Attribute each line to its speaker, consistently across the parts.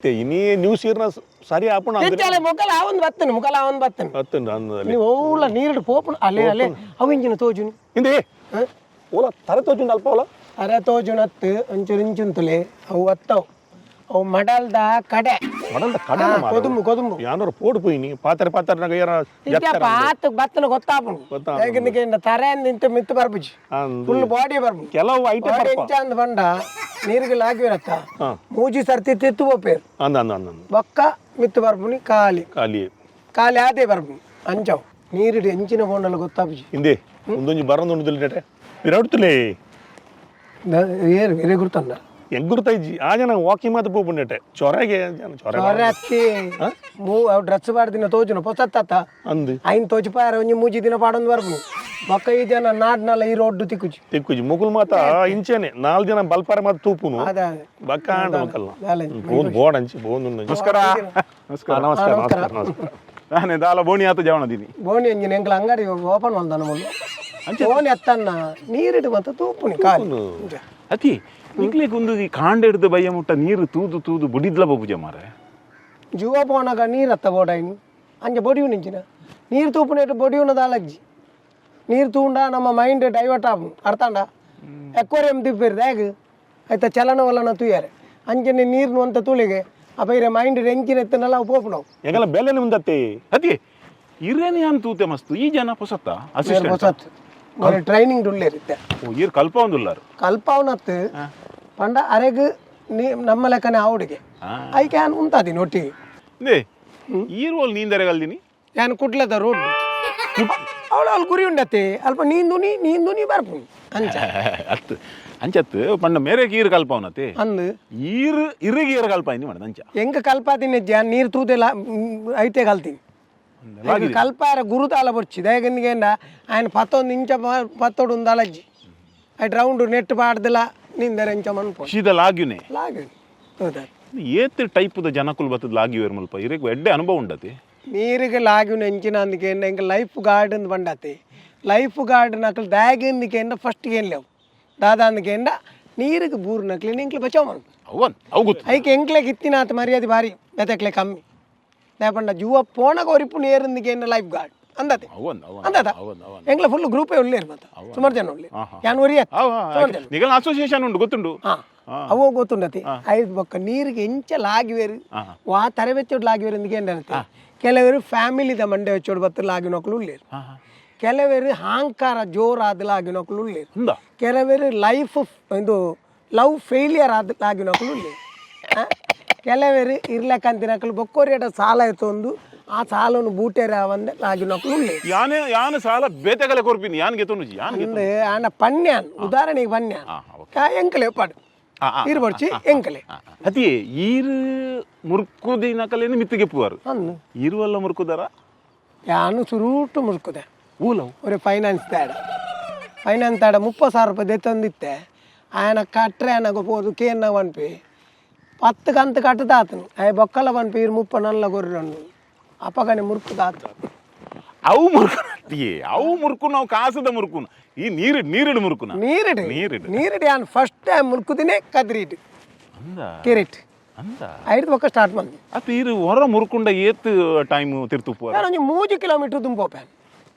Speaker 1: ಇನಿ ನ್ಯೂಸ್ ಇರ್ನ ಸರಿ ಆಪುಣ.
Speaker 2: ತೆಚ್ಚಾಲೆ ಮುಖಲ ಆವೊಂದು ಬತ್ತನೆ, ಮುಖಲ ಆವೊಂದು ಬತ್ತನೆ.
Speaker 1: ಅತ್ತಂಡ ಅಂದದಲ್ಲಿ.
Speaker 2: ನೀವು ಓಲ ನೀರುಡು ಪೋಪುಣ ಅಲೆ ಅಲೆ ಅವು ಇಂಚಿನ ತೋಜುನಿ.
Speaker 1: ಹಿಂದೆ ಓಲ ತರೆ ತೋಜುಂಡು ಅಲ್ಪ ಓಲ.
Speaker 2: ಅರೆ ತೋಜುನತ್ತು ಒಂಚೂರು ಇಂಚುಂತುಲೆ ಅವು ಅತ್ತವು ಅವು ಮಡಲ್ದ ಕಡೆ.
Speaker 1: ಮಡಲ್ದ ಕಡೆ.
Speaker 2: ಕೊದುಂಬು ಕೊದುಂಬು.
Speaker 1: ಯಾನೋರು ಪೋಡು ಪೋಯಿನಿ ಪಾತ್ರೆ ಪಾತ್ರೆ ನಾಗ ಏನ.
Speaker 2: ಇದ್ಯಪ್ಪ ಆತ ಬತ್ತನ ಗೊತ್ತಾಪುಂಡು.
Speaker 1: ಗೊತ್ತಾಪುಂಡು.
Speaker 2: ಯಾಕಂದ್ರೆ ತರೆ ನಿಂತ ಮಿತ್ತು ಬರ್ಪುಜಿ, ಫುಲ್ ಬಾಡಿ ಬರ್ಪುಂಡು.
Speaker 1: ಕೆಲವು ಐಟಮ್.
Speaker 2: ಬಾಡಿ ಎಂಚ ಅಂದ್ ಪಂಡ ನೀರಿಗೆ ಲಾಗಿರತ್ತ
Speaker 1: ಹಾ.
Speaker 2: ಮೂಜಿ ಸರ್ತಿ ತಿತ್ತು ಪೋಪೇರು.
Speaker 1: ಅಂದ ಅಂದ ಅಂದ ಅಂದ.
Speaker 2: ಬೊಕ್ಕ ಮಿತ್ತು ಬರ್ಪುನಿ ಖಾಲಿ.
Speaker 1: ಖಾಲಿ.
Speaker 2: ಖಾಲಿ ಆದೇ ಬರ್ಪುನಿ ಅಂಚವು ನೀರಿಡು ಎಂಚಿನ ಪೋಂಡಲ ಗೊತ್ತಾಪುಜಿ.
Speaker 1: ಹಿಂದೆ ಒಂದೊಂಜಿ ಬರಂದು ನೆಟೆ ವಿರಡ್ತುಲೇ.
Speaker 2: ಏರು ಇರೆ ಗುರ್ತಂಡ.
Speaker 1: ಹೆಂಗ್ ಗುರ್ತಾಯಿಜ್ಜಿ ಆ ಜನ ವಾಕಿಂಗ್ ಮಾತ್ರ ಪೋಪುಂಡೆಟೆ ಚೊರೆಗೆ ಜನ ಚೊರೆ.
Speaker 2: ಚೊರೆ ಅತ್ತಿ ಮೂ ಅವು ಡ್ರೆಸ್ ಪಾಡ್ದಿನ ತೋಜುನ ಪೊಸತ್ತ.
Speaker 1: ಅಂದು.
Speaker 2: ಐನ್ ತೋಚಿಪಾರ ಒಂಜಿ ಮೂಜಿ ದಿನ ಪಾಡೊಂದು ಬರ್ಪುನಿ ಬೊಕ್ಕ ಈ ಜನ ನಾಡ್ನಲ್ಲ ಈ ರೋಡ್ ತಿಕ್ಕುಜಿ.
Speaker 1: ತಿಕ್ಕುಜಿ ಮುಗುಲ್ ಮಾತ ಇಂಚೆನೆ ನಾಲ್ ಜನ ಬಲ್ಪಾರ ಮಾತ ತೂಪುನು.
Speaker 2: ಅದ.
Speaker 1: ಬಕ್ಕ ಆಂಡ ಮಕ್ಕಲ್ನ.
Speaker 2: ದಾಲ.
Speaker 1: ಬೋನ್ ಬೋಡ್ ಅಂಚಿ ಬೋನ್.
Speaker 3: ನಮಸ್ಕಾರ ನಮಸ್ಕಾರ.
Speaker 1: ನಮಸ್ಕಾರ ನಮಸ್ಕಾರ ನಮಸ್ಕಾರ.
Speaker 3: ನಾನೇ ದಾಲ ಬೋಣಿ ಆತ ಜವಣದೀನಿ.
Speaker 2: ಬೋಣಿ ಎಂಜಿನ ಎಂಕಲ ಅಂಗಡಿ ಓಪನ್ ಮಲ್ದಾನ ಮುಲ್ಲು ಬೋಣಿ ಅತ್ತನ್ನ ನೀರಿಡು ಮತ್ತೆ ತೂಪುನಿ ಖಾಲಿ.
Speaker 3: ಅತಿ ನಿಕ್ಲೆಗ್ ಒಂದು ಈ ಕಾಂಡ ಹಿಡ್ದು ಬಯ್ಯ ಮುಟ್ಟ ನೀರು ತೂದು ತೂದು ಬುಡಿದ್ಲ ಬಪುಜ ಮಾರೆ.
Speaker 2: ಜುವ ಪೋನಾಗ ನೀರು ಅತ್ತ ಬೋಡಾಯಿನಿ ಅಂಚೆ ಬೊಡಿಯುನು ಇಂಚಿನ ನೀರು ತೂಪುನೇಟ್ ಬೊಡಿಯುನ ದಾಲಜ್ಜಿ ನೀರು ತೂಂಡ ನಮ್ಮ ಮೈಂಡ್ ಡೈವರ್ಟ್ ಆಪುಂಡು ಅರ್ಥಾಂಡ. ಎಕ್ವೇರಿಯಂ ದಿಪ್ಪೇರು ದಾಗ್ ಐತ ಚಲನ ವಲನ ತೂಯರೆ ಅಂಚನೆ ನೀರ್ನು ಅಂತ ತುಳಿಗೆ ಅಪ್ಪ ಇರೆ ಮೈಂಡ್ ಎಂಚಿನ ಎತ್ತನಲ್ಲ ಅವು ಪೋಪುನವು.
Speaker 1: ಎಂಗಲ ಬೆಲೆನೆ ಮುಂದತ್ತೆ.
Speaker 3: ಅತಿ ಇರೇನೆ ಯಾನ್ ತೂತೆ ಮಸ್ತು ಈ ಜನ ಪೊಸತ್ತ ಅಸಿಸ್ಟೆಂಟ್.
Speaker 2: ಹೊಸತ್ ಟ್ರೈನಿಂಗ್ ಉಳ್ಳೇರಿತ್ತೆ.
Speaker 3: ಓ ಈರ್ ಕಲ್ಪ ಒಂದುಲ್ಲಾರು.
Speaker 2: ಕಲ್ಪಾವನತ್ತು ಪಂಡ ಅರೆಗ್ ನೀ ನಮ್ಮ ಲೆಕ್ಕನೆ ಆವಡಿಗೆ ಐಕೆ ಯಾನ್ ಉಂತಾದಿನಿ ಒಟ್ಟಿಗೆ.
Speaker 3: ನೇ ಈರ್ ಓಲ್ ನೀಂದರೆ ಕಲ್ದಿನಿ.
Speaker 2: ಯಾನ್ ಕುಡ್ಲದ ರೋಡ್ ಅವಳು ಅಲ್ಲಿ ಗುರಿ ಉಂಡತ್ತೆ ಅಲ್ಪ ನೀಂದು ನೀ ನೀಂದು ನೀ ಬರ್ಪುನಿ ಅಂಚ.
Speaker 3: ಅತ್ತು ಅಂಚತ್ತು ಪಂಡ ಮೇರೆ ಈರ್ ಕಲ್ಪವನತೆ.
Speaker 2: ಅಂದು.
Speaker 3: ಈರ್ ಇರಿಗೆ ಈರ್ ಕಲ್ಪ ಇಂದಿ ಮಾಡದ ಅಂಚ.
Speaker 2: ಎಂಕ ಕಲ್ಪಾದಿನ ಜಾನ್ ನೀರು ತೂದೆಲ್ಲ ಐತೆ ಕಲ್ತೀನಿ ಕಲ್ಪಾರ ಗುರುತಾಲ ಬೊರ್ಚಿ ದಯಗಂದಿಗೆಂಡ ఆయన ಪತ್ತೊಂದು ಇಂಚ ಪತ್ತೊಡು ಒಂದು ಅಲಜ್ಜಿ ಐಟ್ ರೌಂಡ್ ನೆಟ್ ಪಾಡ್ದಲ ನಿಂದರ ಇಂಚ ಮನ್ಪು.
Speaker 3: ಶೀದ ಲಾಗ್ಯುನೆ.
Speaker 2: ಲಾಗ ಹೌದಾ.
Speaker 3: ಏತ್ ಟೈಪುದ ಜನಕುಲ್ ಬತ್ತದ ಲಾಗ್ಯುವೇರ್ ಮುಲ್ಪ ಇರೆಗ್ ಎಡ್ಡೆ ಅನುಭವ ಉಂಡತಿ.
Speaker 2: ನೀರಿಗೆ ಲಾಗಿನ ಎಂಚಿನ ಅಂದಕ್ಕೆ ಎಂಕ ಲೈಫ್ ಗಾರ್ಡ್ ಅಂದ್ ಬಂಡಾತಿ ಲೈಫ್ ಗಾರ್ಡ್ ನಕಲು ದಾಯಗಂದಿಕೆಂಡ ಫಸ್ಟ್ ಏನ್ ಲೇವು ದಾದಾ ಅಂದಕೆಂಡ ನೀರಿಗೆ ಬೂರು ನಕ್ಲಿ ನಿಂಕ್ಲು ಬಚಾವ್ ಮನ್ಪು.
Speaker 3: ಅವನ್ ಅವು ಗೊತ್ತು.
Speaker 2: ಐಕೆ ಎಂಕ್ಲೆಗ್ ಇತ್ತಿನಾತ ಮರ್ಯಾದೆ ಭಾರಿ ಬೆತಕ್ಲೆ ಕಮ್ಮಿ ದಾಯಪಂಡ ಜುವ ಪೋಣಗ ಒರಿಪು ನೇರಿಂದಿಗೆ ಲೈಫ್ ಗಾರ್ಡ್ ಅಂದತೆ.
Speaker 3: ಅವನ್ ಅವನ್.
Speaker 2: ಅಂದದ.
Speaker 3: ಅವನ್ ಅವನ್.
Speaker 2: ಎಂಕ್ಲ ಫುಲ್ ಗ್ರೂಪೇ ಉಳ್ಳೇರು ಮತ್ತೆ ಸುಮಾರು ಜನ ಉಳ್ಳೇರು ಯಾನ್ ಒರಿಯ ಸುಮಾರು ಜನ.
Speaker 3: ನಿಗಲ ಅಸೋಸಿಯೇಷನ್ ಉಂಡು ಗೊತ್ತುಂಡು.
Speaker 2: ಹಾ ಅವು ಗೊತ್ತುಂಡತಿ ಐದು ಬೊಕ್ಕ ನೀರಿಗೆ ಎಂಚ ಲಾಗಿವೇರು ವಾ ತರಬೆಚ್ಚೋಡು ಲಾಗಿವೇರು ಅಂದಿಗೆ ಏನಂತೆ ಕೆಲವರು ಫ್ಯಾಮಿಲಿದ ಮಂಡೆ വെച്ചೋಡು ಬತ್ತು ಲಾಗಿನೊಕ್ಲು ಉಳ್ಳೇರು, ಕೆಲವರು ಹಾಂಕಾರ ಜೋರಾದ ಲಾಗಿನೊಕ್ಲು ಉಳ್ಳೇರು.
Speaker 3: ఉందా.
Speaker 2: ಕೆಲವರು ಲೈಫ್ ಇದು ಲವ್ ಫೇಲಿಯರ್ ಆದ ಲಾಗಿನೊಕ್ಲು ಉಳ್ಳೇರು. ಆ? ಕೆಲವರು ಇರ್ಲಕ್ಕಂತಿನಕ್ಲು ಬೊಕ್ಕೋರಿಯಟ ಸಾಲ ಎತ್ತೊಂದು ಆ ಸಾಲನ್ನು ಬೂಟೇರ వంద ಲಾಗಿನೊಕ್ಲು ಉಳ್ಳೇರು.
Speaker 3: ಯಾನೆ ಯಾನ ಸಾಲ ಬೇತೆಗಲೆ ಕೊರ್ಪಿನಿ ಯಾನ್ ಗೆತೊಂಡುಜಿ ಯಾನ್ ಗೆತೊಂಡು.
Speaker 2: ಅಂದ್ ಆಂಡ ಪನ್ಯಾನ್ ಉದಾಹರಣೆಗೆ ಪನ್ಯಾನ್.
Speaker 3: ಆ, ಓಕೆ.
Speaker 2: ಎಂಕಲೆ ಪಾಡು.
Speaker 3: ಆ, ಆ,
Speaker 2: ಈರ್ ಬಡ್ಚಿ ಎಂಕಲೆ.
Speaker 3: ಅತಿ ಈರ್ ಮುರ್ಕುದಿನ ಕಲೆನ ಮಿತ್ತಿಗೆ ಪುವಾರು.
Speaker 2: ಅಂದು.
Speaker 3: ಈರುವಲ್ಲ ಮುರ್ಕುದಾರ.
Speaker 2: ಯಾನು ಸುರೂಟು ಮುರ್ಕುದೆ.
Speaker 3: ಊಲವು.
Speaker 2: ഒരു ಫೈನಾನ್ಸ್ ತಾಡ ಫೈನಾನ್ಸ್ ತಾಡ 30,000 ರೂಪಾಯಿ ದೆತ್ತೊಂದಿತ್ತೆ ಆಯನ ಕಟ್ರೆ ಆನಗ ಪೋದು ಕೇನ್ನ ಪನ್ಪಿ ಪತ್ತು ಕಂತು ಕಟ್ಟದಾತನು ಆಯ್ ಬೊಕ್ಕಲ ಪನ್ಪಿ ಇರು ಮುಪ್ಪ ನಲ್ಲ ಗೊರ್ರೊಂಡು ಅಪಗನೆ ಮುರ್ಕುದಾತು.
Speaker 3: ಅವು ಮುರ್ಕುನತ್ತಿಯೇ ಅವು ಮುರ್ಕು ನಾವು ಕಾಸದ ಮುರ್ಕುನ ಈ ನೀರು ನೀರಿಡು ಮುರ್ಕುನ.
Speaker 2: ನೀರಿಡು.
Speaker 3: ನೀರಿಡು.
Speaker 2: ನೀರಿಡು ಯಾನ್ ಫಸ್ಟ್ ಟೈಮ್ ಮುರ್ಕುದಿನೇ ಕದ್ರಿಡು.
Speaker 3: ಅಂದ.
Speaker 2: ಕೆರೆಟ್.
Speaker 3: ಅಂದ.
Speaker 2: ಐದು ಬೊಕ್ಕ ಸ್ಟಾರ್ಟ್ ಬಂದು.
Speaker 3: ಅತ್ತ ಈರು ಹೊರ ಮುರ್ಕುಂಡ ಏತ್ ಟೈಮ್ ತಿರ್ತು ಪುವಾರು.
Speaker 2: ನಾನು ಒಂಜಿ 3 ಕಿಲೋಮೀಟರ್ ದುಂಪೋಪೆ.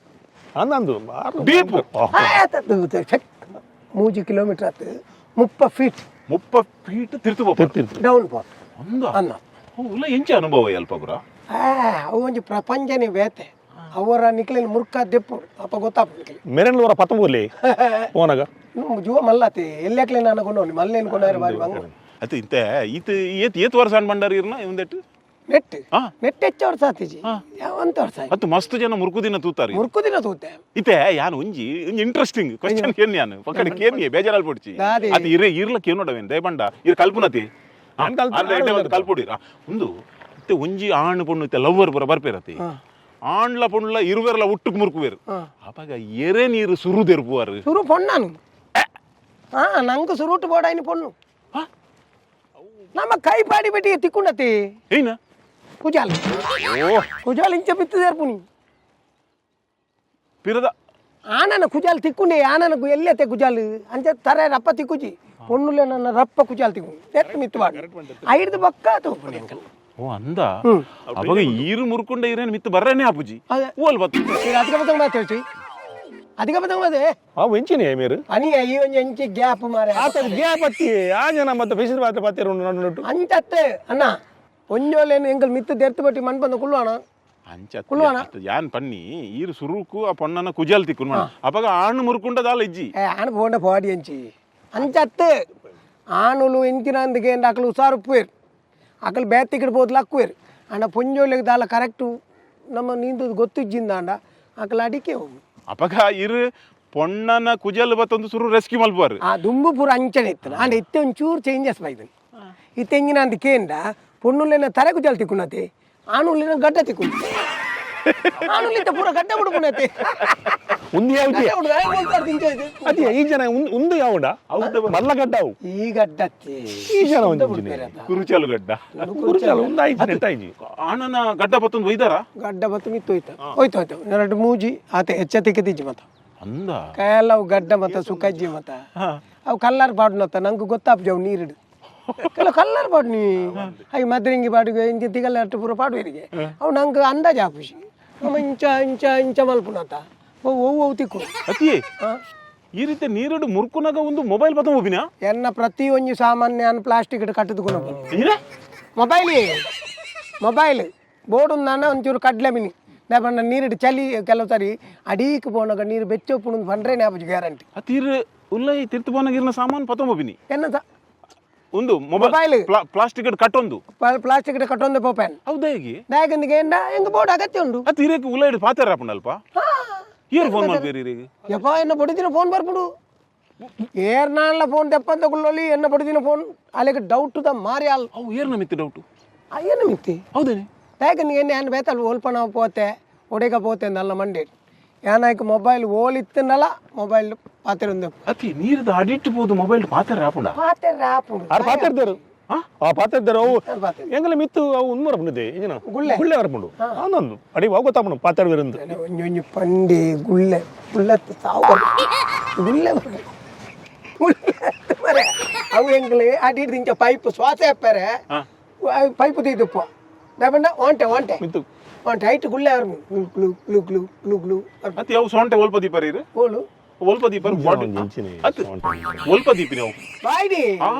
Speaker 1: ಅಂದಂದು.
Speaker 3: ಡೀಪ್.
Speaker 2: 3 ಕಿಲೋಮೀಟರ್ ಆತು 30 ಫೀಟ್.
Speaker 3: 30 ಫೀಟ್ ತಿರ್ತು ಪೋಪು.
Speaker 2: ಡೌನ್ ಪೋಪೆ.
Speaker 3: ಅಂದ.
Speaker 2: ಅನ್ನ.
Speaker 3: ಉಲ್ಲ ಎಂಚ ಅನುಭವ ಅಲ್ಪ ಪುರ.
Speaker 2: ಆ, ಅವು ಒಂಜಿ ಪ್ರಪಂಚನೇ ಬೇತೆ ಅವರ ನಿಕ್ಲಿನ ಮುರ್ಕ ದೆಪ್ಪು ಅಪ್ಪ ಗೊತ್ತಾಪು ನಿಕ್ಲೆ.
Speaker 1: ಮೆರೆನ್ ಅವರ ಪತ್ತಂಬೂರ್ಲಿ ಪೋನಾಗ.
Speaker 2: ಜುವ ಮಲ್ಲಾತಿ ಎಲ್ಲಕ್ಲೆ ನಾನು ಕೊಂಡು ಮಲ್ಲೇನು ಕೊಂಡಾರೆ ಬಾರಿ ಬಂಗ.
Speaker 3: ಅತ್ತ ಇಂತೆ ಈತ ಏತ್ ಏತ್ ವರ್ಷ ಅನ್ ಬಂಡಾರ ಇರ್ನ ಇವಂದೆಟ್ಟು.
Speaker 2: ನೆಟ್.
Speaker 3: ಹಾ.
Speaker 2: ನೆಟ್ ಹೆಚ್ಚು ವರ್ಷ ಆತಿಜಿ ಯಾವಂತ ವರ್ಷ ಆಯ್ತು.
Speaker 3: ಅತ್ತು ಮಸ್ತ್ ಜನ ಮುರ್ಕುದಿನ ತೂತಾರೆ.
Speaker 2: ಮುರ್ಕು ದಿನ ತೂತೆ.
Speaker 3: ಇತ್ತೆ ಯಾನ್ ಒಂಜಿ ಒಂಜಿ ಇಂಟ್ರೆಸ್ಟಿಂಗ್ ಕ್ವಶನ್ ಕೇನ್ ಯಾನ್ ಪಕ್ಕಡ ಕೇನ್ಗೆ ಬೇಜಾರಲ್ಲಿ ಪೊಡ್ಚಿ.
Speaker 2: ದಾದಿ.
Speaker 3: ಅದು ಇರೆ ಇರ್ಲ ಕೇನೋಡವೇನ್ ದಯಪಂಡ ಇರ್ ಕಲ್ಪುನತಿ.
Speaker 1: ಯಾನ್ ಕಲ್ಪು-
Speaker 3: ಕಲ್ಪುಡಿರ ಒಂದು ಇತ್ತೆ ಒಂಜಿ ಆಣ್ ಪೊಣ್ಣು ಇತ್ತೆ ಲವ್ವರ್ ಪುರ ಬರ್ಪೇರತಿ ಆಣ್ಲ ಪೊಣ್ಣುಲ ಇರುವೆರ್ಲ ಒಟ್ಟುಕ್ ಮುರ್ಕುವೇರು ಅಪಗ ಎರೆ ನೀರು ಸುರುದೆರ್ಪುವಾರು.
Speaker 2: ಸುರು ಪೊಣ್ಣಾನು ಹಾ ನಂಗೆ ಸುರುಟು ಬೋಡಾಯಿನ ಪೊಣ್ಣು ನಮ್ಮ ಕೈ ಪಾಡಿ ಬೆಟ್ಟಿಗೆ ತಿಕ್ಕೊಂಡತಿ.
Speaker 3: ಏನ.
Speaker 2: ಕುಜಾಲ್.
Speaker 3: ಓ.
Speaker 2: ಕುಜಾಲ್ ಇಂಚ ಬಿತ್ತು ಸೇರ್ಪುನಿ.
Speaker 3: ಪಿರದ.
Speaker 2: ಆನನ ಕುಜಾಲ್ ತಿಕ್ಕೊಂಡೆ ಆನನ ಎಲ್ಲತೆ ಕುಜಾಲ್ ಅಂಚ ತರ ರಪ್ಪ ತಿಕ್ಕುಜಿ. ಪೊಣ್ಣುಲೆ ನನ್ನ ರಪ್ಪ ಕುಜಾಲ್ ತಿಕ್ಕು ಎತ್ತು ಮಿತ್ತು ಬಾಡು ಐದು ಬಕ್ಕ ತೂಪುನಿ ಅಂಕಲ್.
Speaker 3: ಓ ಅಂದ ಅವಾಗ ಈರು ಮುರ್ಕೊಂಡ ಈರೇನು ಮಿತ್ತು ಬರ್ರೇನೆ ಅಪ್ಪುಜಿ.
Speaker 2: ಅದೇ.
Speaker 3: ಓಲ್ ಬತ್ತು.
Speaker 2: ಈಗ ಅಧಿಕ ಪತಂಗ ಮಾತು ಹೇಳ್ತಿ, ಅಧಿಕ ಪತಂಗ ಮಾತೆ.
Speaker 1: ಅವು ಎಂಚಿನ ಮೇರು.
Speaker 2: ಅನಿ ಈ ಒಂಜಿ ಎಂಚಿ ಗ್ಯಾಪ್ ಮಾರೆ.
Speaker 1: ಆತ ಗ್ಯಾಪ್ ಅತ್ತಿ ಆ ಜನ ಮತ್ತೆ ಫಿಶರ್ ಬಾತ ಪಾತಿರು ನಡು.
Speaker 2: ಅಂಚತ್ತೆ ಅಣ್ಣ, ಒಂಜೋಲೇನು ಎಂಕಲ್ ಮಿತ್ತು ದೆರ್ತು ಬಟ್ಟಿ ಮಣ್ ಬಂದ ಕುಳ್ಳುವಣ.
Speaker 3: ಅಂಚ ಯಾನ್ ಪನ್ನಿ, ಈರು ಸುರುಕು ಆ ಪೊಣ್ಣನ ಕುಜಾಲ್ ತಿಕ್ಕು ಅವಾಗ ಆಣು ಮುರ್ಕೊಂಡದಾಲ ಇಜ್ಜಿ.
Speaker 2: ಏ ಆಣ್ ಪೋಂಡ ಪಾಡಿ ಎಂಚಿ ಅಂಚತ್ತೆ. ಆಣುಲು ಎಂಚಿನಂದಿಗೆ ಅಕಲು ಉಸಾರು ಉಪ್ಪುವೇರು, ಅಕಲು ಬೇತಿಕಿಡ್ ಪೋದು ಲಕ್ಕುವೇರು. ಅಂಡ ಪೊಂಜೋಲೆಗ್ ದಾಲ ಕರೆಕ್ಟು ನಮ್ಮ ನೀಂದದು ಗೊತ್ತಿಜ್ಜಿಂದಾಂಡ ಅಕಲು ಅಡಿಕೆ ಹೋಗು.
Speaker 3: ಅಪಗ ಇರು ಪೊಣ್ಣನ ಕುಜಲ್ ಬತ್ತೊಂದು ಸುರು ರೆಸ್ಕ್ಯೂ ಮಲ್ಪುವಾರು.
Speaker 2: ಆ ದುಂಬು ಪೂರ ಅಂಚನೆ ಇತ್ತು. ಅಂಡ ಇತ್ತೆ ಒಂಚೂರು ಚೇಂಜಸ್ ಬೈದನು. ಇತ್ತೆ ಎಂಗಿನ ಅಂತ ಕೇಂಡ ಪೊಣ್ಣುಲೆನ ತರೆ ಕುಜಲ್ ತಿಕ್ಕುನತೆ, ಆಣುಲೆನ ಗಡ್ಡ ತಿಕ್ಕು. ಆಣುಲಿತ್ತ ಪೂರ ಗಡ್ಡ ಬಿಡುಪುನತೆ.
Speaker 1: ಉಂದು ಯಾವ್ದು?
Speaker 2: ಗಡ್ಡ ಬಿಡು, ಏ, ಹೋಗ್ತಾರೆ ತಿಂಚ ಇದು.
Speaker 1: ಅದೇ ಈ ಜನ ಉಂದು ಯಾವುಡ ಮಲ್ಲ ಗಡ್ಡ ಅವು.
Speaker 2: ಈ ಗಡ್ಡತ್ತೆ.
Speaker 1: ಈ ಜನ ಒಂದು ಇಂಚಿನ.
Speaker 3: ಕುರುಚಾಲು ಗಡ್ಡ.
Speaker 1: ಕುರುಚಾಲು ಒಂದು ಆಯ್ತು ನೆಟ್ಟಾಯ್ತು.
Speaker 3: ಆಣನ ಗಡ್ಡ ಬತ್ತೊಂದು ಒಯ್ದಾರ.
Speaker 2: ಗಡ್ಡ ಬತ್ತು ಮಿತ್ತು ಹೋಯ್ತು ಹೋಯ್ತು ಹೋಯ್ತು ಎರಡು ಮೂಜಿ ಆತ ಹೆಚ್ಚ ತಿಕ್ಕದಿಜ್ಜಿ ಮತ್ತ.
Speaker 3: ಅಂದ.
Speaker 2: ಕೆಲವು ಗಡ್ಡ ಮತ್ತ ಸುಖಜ್ಜಿ ಮತ್ತ ಅವು ಕಲ್ಲರ್ ಪಾಡುನತ್ತ ನಂಗೆ ಗೊತ್ತಾಪ್ಜಿ. ಅವು ನೀರಿಡು ಕೆಲವು ಕಲ್ಲರ್ ಪಾಡು ನೀ ಅಯ್ಯ ಮದ್ರಿಂಗಿ ಪಾಡುಗೆ ಇಂಚ ತಿಗಲ್ಲ ಅಟ್ಟು ಪೂರ ಪಾಡುವರಿಗೆ ಅವು ನಂಗೆ ಅಂದಾಜು ಆಪುಜಿ. ನಮ್ಮ ಇಂಚ ಇಂಚ ಇಂಚ ಮಲ್ಪುನತ್ತ ಅವು ಅವು ಅವು ತಿಕ್ಕು.
Speaker 3: ಅತಿಯೇ, ಈ ರೀತಿ ನೀರಿಡು ಮುರ್ಕುನಾಗ ಒಂದು ಮೊಬೈಲ್ ಬತ್ತ ಒಬ್ಬಿನ.
Speaker 2: ಎನ್ನ ಪ್ರತಿ ಒಂಜಿ ಸಾಮಾನ್ಯ ಪ್ಲಾಸ್ಟಿಕ್ ಕಟ್ಟದುಕೊಂಡು
Speaker 3: ಏನ?
Speaker 2: Mobile mobile board ನಾನು ಒಂಚೂರು ಕಡ್ಲೆ ಮಿನಿ ದಾಪಂಡ ನೀರಿಡು ಚಲಿ ಕೆಲವು ಸಾರಿ ಅಡೀಕ್ ಪೋನಾಗ ನೀರು ಬೆಚ್ಚೊಪ್ಪುನು ಪಂಡ್ರೆ ಜ್ಞಾಪಕ ಗ್ಯಾರಂಟಿ.
Speaker 3: ಅತೀರ್ ಉಲ್ಲೈ ತಿರ್ತು ಪೋನಾಗ ಇರ್ನ ಸಾಮಾನು ಪತ್ತೊಂಬಿನಿ.
Speaker 2: ಎನ್ನ
Speaker 3: ಒಂದು mobile
Speaker 2: mobile.
Speaker 3: Plastic ಕಟ್ಟೊಂದು.
Speaker 2: Plastic ಕಟ್ಟೊಂದು ಪೋಪೇನ್.
Speaker 3: ಹೌದಾ ಹೇಗೆ?
Speaker 2: ದಾಯಕಂದಿಗೆ ಎಂಡ ಹೆಂಗ ಬೋರ್ಡ್ ಅಗತ್ಯ ಉಂಡು.
Speaker 3: ಅತೀರೇಕ್ ಉಲ್ಲ ಹಿಡಿದು ಪಾತಾರ ಅಲ್ಪ. ಏರ್ ಫೋನ್ ಮಾಡ್ಬೇರಿ ಇರಿಗೆ?
Speaker 2: ಯಪ್ಪ, ಎನ್ನ ಬಡಿದಿನ ಫೋನ್ ಬರ್ಬಿಡು. ಏರ್ನಾಳ್ಲ ಫೋನ್ ತೆಪ್ಪಂತ ಕುಳ್ಳೊಲಿ ಎನ್ನ ಬಡಿದಿನ ಫೋನ್ ಅಲ್ಲಿಗೆ ಡೌಟ್ the ಮಾರಿ ಅಲ್.
Speaker 3: ಅವು ಏರ್ ನಮಿತ್ತು ಡೌಟು?
Speaker 2: ಏನು ಮಿತ್ತಿ?
Speaker 3: ಹೌದೇನೆ.
Speaker 2: ದಾಯಕಂದಿಗೆ ಎಣ್ಣೆ ಏನು ಬೇತಲ್ ಓಲ್ಪಣ ಪೋತೆ ಒಡೆಗ ಪೋತೆ ಅಂದಲ್ಲ ಮಂಡೆ ಏನಾಯ್ತು ಮೊಬೈಲ್ ಓಲ್ ಇತ್ತನಲ್ಲ ಮೊಬೈಲ್ ಪಾತ್ರೆ ಒಂದು.
Speaker 3: ಅತಿ ನೀರ್ದ ಅಡಿಟ್ಟು ಪೋದು ಮೊಬೈಲ್ ಪಾತಾರ ಆಪುಂಡ.
Speaker 2: ಪಾತ್ರೆ ಆಪುಂಡು.
Speaker 1: ಆರು ಪಾತಿರ್ತಾರೆ. ಆ ಪಾತಿರ್ತಾರೆ ಅವು.
Speaker 2: ಪಾತ್ರೆ.
Speaker 1: ಎಂಗಲ ಮಿತ್ತು ಅವು ಉಂದು ಮರಪುಂಡಿದೆ ಇಂಜಿನ.
Speaker 2: ಗುಳ್ಳೆ.
Speaker 1: ಗುಳ್ಳೆ ಮರಪುಂಡು ಆನೊಂದು ಅಡಿ ಅವು ಗೊತ್ತಾಪುಂಡು ಪಾತಾಡ್ಬೇರಂದು.
Speaker 2: ಒಂಜಿ ಒಂಜಿ ಪಂಡಿ ಗುಳ್ಳೆ ಗುಳ್ಳೆತ್ತು ಸಾವು ಬರ್ಪುಂಡು. ಗುಳ್ಳೆ ಬರ್ಪುಂಡು. ಗುಳ್ಳೆ ಮರೆ ಅವು ಎಂಗ್ಲೆ ಅಡಿ ಇಂಚ ಪೈಪ್ ಶ್ವಾಸ ಅಪ್ಪರೆ ಪೈಪ್ ತೀದುಪ್ಪ ದಾಪಂಡ ಒಂಟೆ ಒಂಟೆ.
Speaker 1: ಮಿತ್ತು.
Speaker 2: ಒಂಟೆ ಹೈಟ್ ಗುಳ್ಳೆ ಬರ್ಪುಂಡು. Glue glue glue glue glue ಬರ್ಪುಂಡು.
Speaker 3: ಅತಿ ಅವು ಸೊಂಟೆ ಒಲ್ಪ ದೀಪರ್ ಇರು.
Speaker 2: ಓಲು.
Speaker 3: ಒಲ್ಪ ದೀಪರ್ ಬಾಡಿ.
Speaker 1: ಇಂಚಿನ.
Speaker 3: ಅತ್ ಒಲ್ಪ ದೀಪಿನ ಅವು.
Speaker 2: ಬಾಯ್ಡಿ.
Speaker 3: ಆ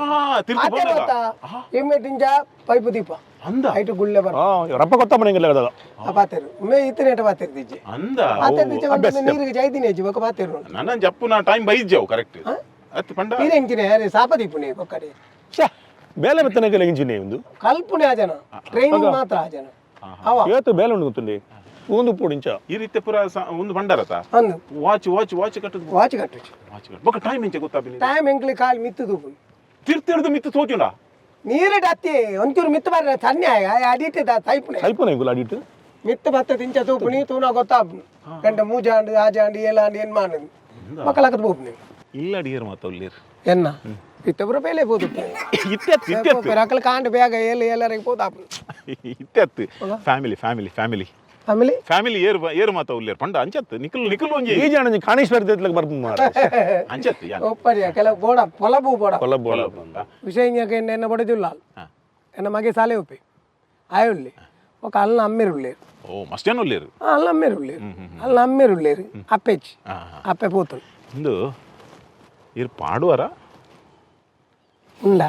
Speaker 3: ತಿರ್ತು
Speaker 2: ಆತೆ
Speaker 3: ಪೋನಾಗ
Speaker 2: ಗೊತ್ತಾ ಇಮ್ಮೆ ತಿಂಜ ಪೈಪ್ ದೀಪ.
Speaker 3: ಅಂದ.
Speaker 2: ಹೈಟ್ ಗುಳ್ಳೆ ಬರ್ಪುಂಡು.
Speaker 1: ಆ ರಪ್ಪ ಗೊತ್ತಾಪುಂಡು ಎಂಗಲ ಅದ.
Speaker 2: ಆ ಪಾತೆರು ಒಮ್ಮೆ ಇತ್ತನೇಟ ಪಾತೆರು ದಿಜ್ಜೆ.
Speaker 3: ಅಂದ.
Speaker 2: ಪಾತೆರು ದಿಜ್ಜೆ ಒಂದು ನೀರಿಗೆ ಜೈದಿನಿ ಅಜ್ಜಿ ಬೊಕ ಪಾತೆರು.
Speaker 3: ನನ್ನ ಜಪ್ಪು ನಾ ಟೈಮ್ ಬೈಜ್ಜಾವು ಕರೆಕ್ಟ್ ಅತ್ ಪಂಡ.
Speaker 2: ನೀರು ಎಂಚಿನ ಯಾರೇ ಸಾಪ ದೀಪುನೆ ಬೊಕ್ಕಡೆ.
Speaker 1: ಛೇ ಬೇಲೆ ಬತ್ತನಗೆಲ್ಲ ಇಂಚಿನ ಒಂದು.
Speaker 2: ಕಲ್ಪುನೆ ಆ ಜನ ಟ್ರೈನಿಂಗ್ ಮಾತ್ರ ಆ ಜನ ಅವ.
Speaker 1: ಇವತ್ತು ಬೇಲೆ ಉಂಡು ಗೊತ್ತುಂಡಿ ಒಂದು ಪೂಡು ಇಂಚ.
Speaker 3: ಈ ರೀತಿ ಪೂರ ಒಂದು ಭಂಡಾರತ.
Speaker 2: ಅಂದು.
Speaker 3: Watch watch watch ಕಟ್ಟದು.
Speaker 2: ವಾಚ್ ಕಟ್ಟುಚು.
Speaker 3: ವಾಚ್ ಕಟ್ಟು ಬೊಕ ಟೈಮ್ ಎಂಚ ಗೊತ್ತಾಪಿನಿ?
Speaker 2: ಟೈಮ್ ಎಂಕ್ಲಿ ಕಾಲು ಮಿತ್ತು ತೂಪುನಿ.
Speaker 3: ತಿರ್ತಿರ್ದು ಮಿತ್ತು ತೋಚುಂಡ.
Speaker 2: ನೀರು ಡತ್ತಿ ಒಂಚೂರು ಮಿತ್ತು ಬರ್ರೆ ತನ್ನೆ ಅಡಿಟ್ಟು ತೈಪುನೆ.
Speaker 1: ಸೈಪುನ ಎಂಗುಲ ಅಡಿಟ್ಟು.
Speaker 2: ಮಿತ್ತು ಬತ್ತ ತಿಂಚ ತೂಪುನಿ ತೂನ ಗೊತ್ತಾಪುನಿ ಗಂಟೆ ಮೂಜಾಂಡು ಆಜಾಂಡು ಏಲಾಂಡು ಏನ್ ಮಾಂಡು ಮಕ್ಕಳಾಕತ್ ಪೋಪುನಿ.
Speaker 3: ಇಲ್ಲ ಅಡಿಯರ್ ಮಾತ ಉಳ್ಳೇರು.
Speaker 2: ಎನ್ನ ಇತ್ತಬ್ರ ಬೇಲೆ ಪೋದು.
Speaker 3: ಇತ್ತೆತ್ತು ಇತ್ತೆತ್ತು.
Speaker 2: ಅಕಲ್ ಕಾಂಡ್ ಬೇಗ ಏಳು ಏಳರಿಗೆ ಪೋದಾಪುನಿ.
Speaker 3: ಇತ್ತೆತ್ತು family family family.
Speaker 2: ಆಮೇಲೆ
Speaker 3: ಫ್ಯಾಮಿಲಿ ಏರ್ ಏರ್ ಮಾತ ಉಳ್ಳೇರು ಪಂಡ ಅಂಚತ್ತು ನಿಖಲ್ ನಿಖಲ್ ಒಂಜಿ.
Speaker 1: ಈ ಜನ ಒಂಜಿ ಕಾಣೇಶ್ವರ ದೇತ್ಲಕ್ ಬರ್ಪುಂಡು ಮಾರ್ರೆ.
Speaker 3: ಅಂಚತ್ತು ಯಾನ್.
Speaker 2: ಒಪ್ಪರಿಯ ಕೆಲವು ಬೋಡ ಪೊಲಬು ಬೋಡ.
Speaker 1: ಕೊಲ್ಲ ಬೋಲ.
Speaker 2: ವಿಷಯ ಎನ್ನ ಬಡಿದಿಲ್ಲ ಎನ್ನ ಮಗೆ ಸಾಲೆ ಉಪ್ಪಿ ಆಯುಳ್ಳಿ ఒక ಅಲ್ಲ ಅಮ್ಮೇರು ಉಳ್ಳೇರು.
Speaker 3: ಓ ಮಸ್ತ್ ಜನ ಉಳ್ಳೇರು.
Speaker 2: ಅಲ್ಲ ಅಮ್ಮೇರು ಉಳ್ಳೇರು, ಅಲ್ಲ ಅಮ್ಮೇರು ಉಳ್ಳೇರು. ಅಪ್ಪೆಚ್ಚಿ ಅಪ್ಪೆ ಪೋತಳು.
Speaker 3: ಒಂದು ಇರ್ ಪಾಡುವರ.
Speaker 2: ಉಂಡ.